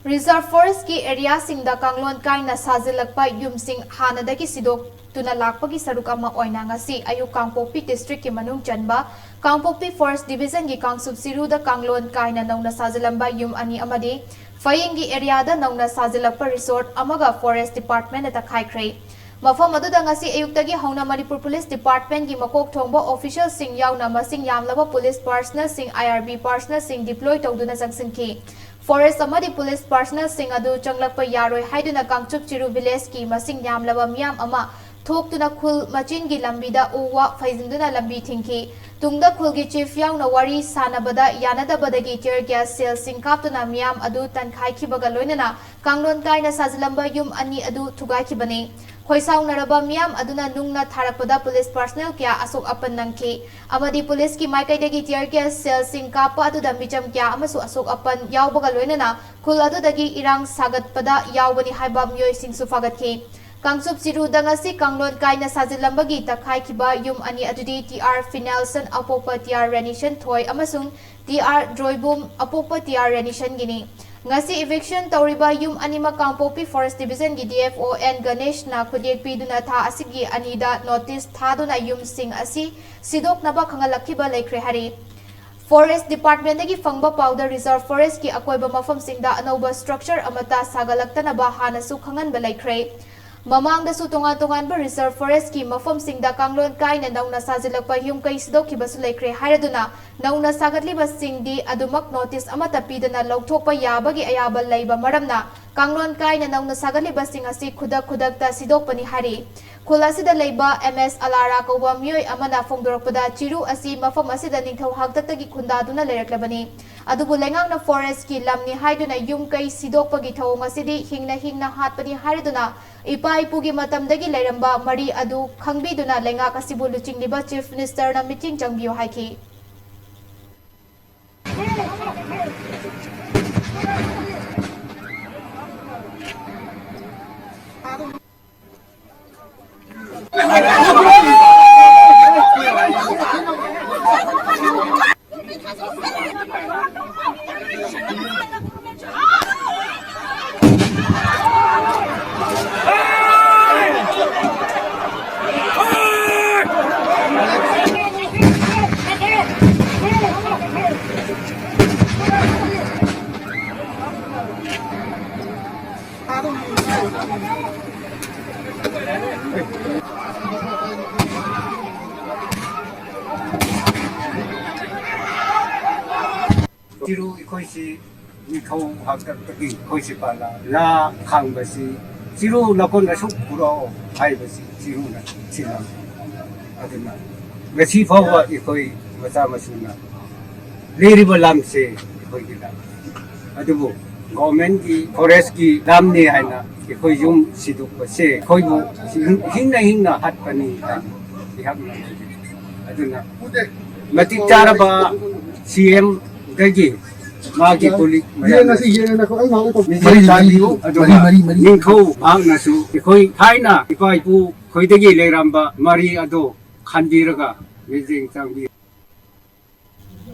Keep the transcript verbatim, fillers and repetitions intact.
Reserve Forest ꯀꯤ area ꯁꯤꯡꯗ ꯀꯥꯡꯂꯣꯟ ꯀꯥꯏꯅ ꯁꯥꯖꯤꯜꯂꯛꯄ ꯌꯨꯝꯁꯤꯡ ꯍꯥꯟꯅꯗꯒꯤ ꯁꯤꯗꯣꯛꯇꯨꯅ ꯂꯥꯛꯄꯒꯤ ꯁꯔꯨꯛ ꯑꯃ ꯑꯣꯏꯅ ꯉꯁꯤ ꯑꯌꯨꯛ ꯀꯥꯡꯄꯣꯛꯄꯤ district ꯀꯤ ꯃꯅꯨꯡ ꯆꯟꯕ ꯀꯥꯡꯄꯣꯛꯄꯤ Forest Division ꯒꯤ ꯀꯥꯡꯆꯨꯞ ꯆꯤꯔꯨꯗ ꯀꯥꯡꯂꯣꯟ ꯀꯥꯏꯅ ꯅꯧꯅ ꯁꯥꯖꯤꯜꯂꯝꯕ ꯌꯨꯝ ꯑꯅꯤ ꯑꯃꯗꯤ ꯐꯌꯦꯡꯒꯤ area ꯗ ꯅꯧꯅ ꯁꯥꯖꯤꯜꯂꯛꯄ resort ꯑꯃꯒ Forest Department ꯅ ꯇꯛꯈꯥꯏꯈ꯭ꯔꯦ꯫ ꯃꯐꯝ ꯑꯗꯨꯗ ꯉꯁꯤ ꯑꯌꯨꯛꯇꯒꯤ ꯍꯧꯅ ꯃꯅꯤꯄꯨꯔ Police Department ꯒꯤ ꯃꯀꯣꯛ ꯊꯣꯡꯕ official ꯁꯤꯡ ꯌꯥꯎꯅ ꯃꯁꯤꯡ ꯌꯥꯝꯂꯕ police personnel ꯁꯤꯡ, I R B personnel ꯁꯤꯡ deploy ꯇꯧꯗꯨꯅ ꯆꯪꯁꯤꯟꯈꯤ꯫ Forest ꯑꯃꯗꯤ police personnel ꯁꯤꯡ ꯑꯗꯨ ꯆꯪꯂꯛꯄ ꯌꯥꯔꯣꯏ ꯍꯥꯏꯗꯨꯅ ꯀꯥꯡꯆꯨꯞ ꯆꯤꯔꯨ village ꯀꯤ ꯃꯁꯤꯡ ꯌꯥꯝꯂꯕ ꯃꯤꯌꯥꯝ ꯑꯃ ꯊꯣꯛꯇꯨꯅ ꯈꯨꯜ ꯃꯆꯤꯟꯒꯤ ꯂꯝꯕꯤꯗ ꯎ ꯋꯥ ꯐꯩꯖꯤꯟꯗꯨꯅ ꯂꯝꯕꯤ ꯊꯤꯡꯈꯤ꯫ ꯇꯨꯡꯗ ꯈꯨꯜꯒꯤ chief ꯌꯥꯎꯅ ꯋꯥꯔꯤ ꯁꯥꯟꯅꯕꯗ ꯌꯥꯅꯗꯕꯗꯒꯤ tear gas shell ꯁꯤꯡ ꯀꯥꯞꯇꯨꯅ ꯃꯤꯌꯥꯝ ꯑꯗꯨ ꯇꯟꯈꯥꯏꯈꯤꯕꯒ ꯂꯣꯏꯅꯅ ꯀꯥꯡꯂꯣꯟ ꯀꯥꯏꯅ ꯁꯥꯖꯤꯜꯂꯝꯕ ꯌꯨꯝ ꯑꯅꯤ ꯑꯗꯨ ꯊꯨꯒꯥꯏꯈꯤꯕꯅꯤ꯫ ꯈꯣꯏꯁꯥꯎꯅꯔꯕ ꯃꯤꯌꯥꯝ ꯑꯗꯨꯅ ꯅꯨꯡꯅ ꯊꯥꯔꯛꯄꯗ police personnel ꯀꯌꯥ ꯑꯁꯣꯛ ꯑꯄꯟ ꯅꯪꯈꯤ ꯑꯃꯗꯤ police ꯀꯤ ꯃꯥꯏꯀꯩꯗꯒꯤ tear gas shell ꯁꯤꯡ ꯀꯥꯞꯄ ꯑꯗꯨꯗ ꯃꯤꯆꯝ ꯀꯌꯥ ꯑꯃꯁꯨ ꯑꯁꯣꯛ ꯑꯄꯟ ꯌꯥꯎꯕꯒ ꯂꯣꯏꯅꯅ ꯈꯨꯜ ꯑꯗꯨꯗꯒꯤ ꯏꯔꯥꯡ ꯁꯥꯒꯠꯄꯗ ꯌꯥꯎꯕꯅꯤ ꯍꯥꯏꯕ ꯃꯤꯑꯣꯏꯁꯤꯡꯁꯨ ꯐꯥꯒꯠꯈꯤ꯫ ꯀꯥꯡꯆꯨꯞ ꯆꯤꯔꯨꯗ ꯉꯁꯤ ꯀꯥꯡꯂꯣꯟ ꯀꯥꯏꯅ ꯁꯥꯖꯤꯜꯂꯝꯕꯒꯤ ꯇꯛꯈꯥꯏꯈꯤꯕ ꯌꯨꯝ ꯑꯅꯤ ꯑꯗꯨꯗꯤ T R ꯐꯤꯅꯦꯜꯁꯟ ꯑꯄꯣꯛꯄ T R ꯔꯦꯅꯤꯁꯟ ꯊꯣꯏ ꯑꯃꯁꯨꯡ T R ꯗ꯭ꯔꯣꯏꯕꯨꯝ ꯑꯄꯣꯛꯄ T R ꯔꯦꯅꯤꯁꯟꯒꯤꯅꯤ꯫ ꯉꯁꯤ eviction ꯇꯧꯔꯤꯕ ꯌꯨꯝ ꯑꯅꯤꯃꯛ ꯀꯥꯡꯄꯣꯛꯄꯤ Forest Division ꯒꯤ D F O N ꯒꯅꯦꯁꯅ ꯈꯨꯠꯌꯦꯛ ꯄꯤꯗꯨꯅ ꯊꯥ ꯑꯁꯤꯒꯤ ꯑꯅꯤꯗ notice ꯊꯥꯗꯨꯅ ꯌꯨꯝꯁꯤꯡ ꯑꯁꯤ ꯁꯤꯗꯣꯛꯅꯕ ꯈꯪꯍꯜꯂꯛꯈꯤꯕ ꯂꯩꯈ꯭ꯔꯦ ꯍꯥꯏꯔꯤ꯫ Forest Department ꯗꯒꯤ ꯐꯪꯕ ꯄꯥꯎꯗ Reserve Forest ꯀꯤ ꯑꯀꯣꯏꯕ ꯃꯐꯝꯁꯤꯡꯗ ꯑꯅꯧꯕ structure ꯑꯃꯠꯇ ꯁꯥꯒꯠꯂꯛꯇꯅꯕ ꯍꯥꯟꯅꯁꯨ ꯈꯪꯍꯟꯕ ꯂꯩꯈ꯭ꯔꯦ꯫ ꯃꯃꯥꯡꯗꯁꯨ ꯇꯣꯉꯥꯟ ꯇꯣꯉꯥꯟꯕ Reserve Forest ꯀꯤ ꯃꯐꯝꯁꯤꯡꯗ ꯀꯥꯡꯂꯣꯟ ꯀꯥꯏꯅ ꯅꯧꯅ ꯁꯥꯖꯤꯜꯂꯛꯄ ꯌꯨꯝ ꯀꯩ ꯁꯤꯗꯣꯛꯈꯤꯕꯁꯨ ꯂꯩꯈ꯭ꯔꯦ ꯍꯥꯏꯔꯗꯨꯅ ꯅꯧꯅ ꯁꯥꯒꯠꯂꯤꯕꯁꯤꯡꯗꯤ ꯑꯗꯨꯃꯛ notice ꯑꯃꯠꯇ ꯄꯤꯗꯅ ꯂꯧꯊꯣꯛꯄ ꯌꯥꯕꯒꯤ ꯑꯌꯥꯕ ꯂꯩꯕ ꯃꯔꯝꯅ ꯀꯥꯡꯂꯣꯟ ꯀꯥꯏꯅ ꯅꯧꯅ ꯁꯥꯒꯠꯂꯤꯕꯁꯤꯡ ꯑꯁꯤ ꯈꯨꯗꯛ ꯈꯨꯗꯛꯇ ꯁꯤꯗꯣꯛꯄꯅꯤ ꯍꯥꯏꯔꯤ꯫ ꯈꯨꯜ ꯑꯁꯤꯗ ꯂꯩꯕ M S ꯑꯂꯥꯔꯥ ꯀꯧꯕ ꯃꯤꯑꯣꯏ ꯑꯃꯅ ꯐꯣꯡꯗꯣꯔꯛꯄꯗ ꯆꯤꯔꯨ ꯑꯁꯤ ꯃꯐꯝ ꯑꯁꯤꯗ ꯅꯤꯡꯊꯧ ꯍꯥꯛꯇꯛꯇꯒꯤ ꯈꯨꯟꯗꯥꯗꯨꯅ ꯂꯩꯔꯛꯂꯕꯅꯤ꯫ ꯑꯗꯨꯕꯨ ꯂꯩꯉꯥꯛꯅ Forest ꯀꯤ ꯂꯝꯅꯤ ꯍꯥꯏꯗꯨꯅ ꯌꯨꯝ ꯀꯩ ꯁꯤꯗꯣꯛꯄꯒꯤ ꯊꯧꯑꯣꯡ ꯑꯁꯤꯗꯤ ꯍꯤꯡꯅ ꯍꯤꯡꯅ ꯍꯥꯠꯄꯅꯤ ꯍꯥꯏꯔꯗꯨꯅ ꯏꯄꯥ ꯏꯄꯨꯒꯤ ꯃꯇꯝꯗꯒꯤ ꯂꯩꯔꯝꯕ ꯃꯔꯤ ꯑꯗꯨ ꯈꯪꯕꯤꯗꯨꯅ ꯂꯩꯉꯥꯛ ꯑꯁꯤꯕꯨ ꯂꯨꯆꯤꯡꯂꯤꯕ Chief Minister ꯅ ꯃꯤꯠꯌꯦꯡ ꯆꯪꯕꯤꯌꯨ ꯍꯥꯏꯈꯤ꯫ ꯑꯩꯈꯣꯏꯁꯤ ꯅꯤꯡꯊꯧ ꯍꯥꯛꯇꯛꯇꯒꯤ ꯑꯩꯈꯣꯏꯁꯤ ꯄꯥꯜꯂ ꯂꯥ ꯈꯥꯡꯕꯁꯤ ꯆꯤꯔꯨ ꯅꯥꯀꯣꯟ ꯑꯁꯨꯛ ꯄꯨꯔꯛꯑꯣ ꯍꯥꯏꯕꯁꯤ ꯆꯤꯔꯨꯅ ꯊꯤꯜꯂꯝꯃꯤ꯫ ꯑꯗꯨꯅ ꯉꯁꯤ ꯐꯥꯎꯕ ꯑꯩꯈꯣꯏ ꯃꯆꯥ ꯃꯁꯨꯅ ꯂꯩꯔꯤꯕ ꯂꯝꯁꯦ ꯑꯩꯈꯣꯏꯒꯤ ꯂꯝ, ꯑꯗꯨꯕꯨ ꯒꯣꯔꯃꯦꯟꯒꯤ ꯐꯣꯔꯦꯁꯀꯤ ꯂꯝꯅꯤ ꯍꯥꯏꯅ ꯑꯩꯈꯣꯏ ꯌꯨꯝ ꯁꯤꯗꯣꯛꯄꯁꯦ ꯑꯩꯈꯣꯏꯕꯨ ꯍꯤꯡꯅ ꯍꯤꯡꯅ ꯍꯥꯠꯄꯅꯤ ꯍꯥꯏꯅ ꯑꯩꯍꯥꯛꯅ ꯍꯥꯏꯖꯔꯤ꯫ ꯑꯗꯨꯅ ꯃꯇꯤꯛ ꯆꯥꯔꯕ ꯁꯤ ꯑꯦꯝꯗꯒꯤ ꯃꯥꯒꯤ ꯀꯣꯂꯤꯛ ꯃꯌꯥꯝ ꯃꯤꯡꯁꯦꯜ ꯃꯔꯤ, ꯃꯔꯤ, ꯇꯥꯕꯤꯌꯨ꯫ ꯃꯔꯤ, ꯑꯗꯨꯒ ꯃꯔꯤ, ꯃꯔꯤ꯫ ꯅꯤꯡꯊꯧ ꯃꯍꯥꯛꯅꯁꯨ ꯑꯩꯈꯣꯏ ꯊꯥꯏꯅ ꯏꯄꯥ ꯏꯄꯨ ꯈꯣꯏꯗꯒꯤ ꯂꯩꯔꯝꯕ ꯃꯔꯤ ꯑꯗꯣ ꯈꯟꯕꯤꯔꯒ ꯃꯤꯠꯌꯦꯡ ꯆꯪꯕꯤꯌꯨ꯫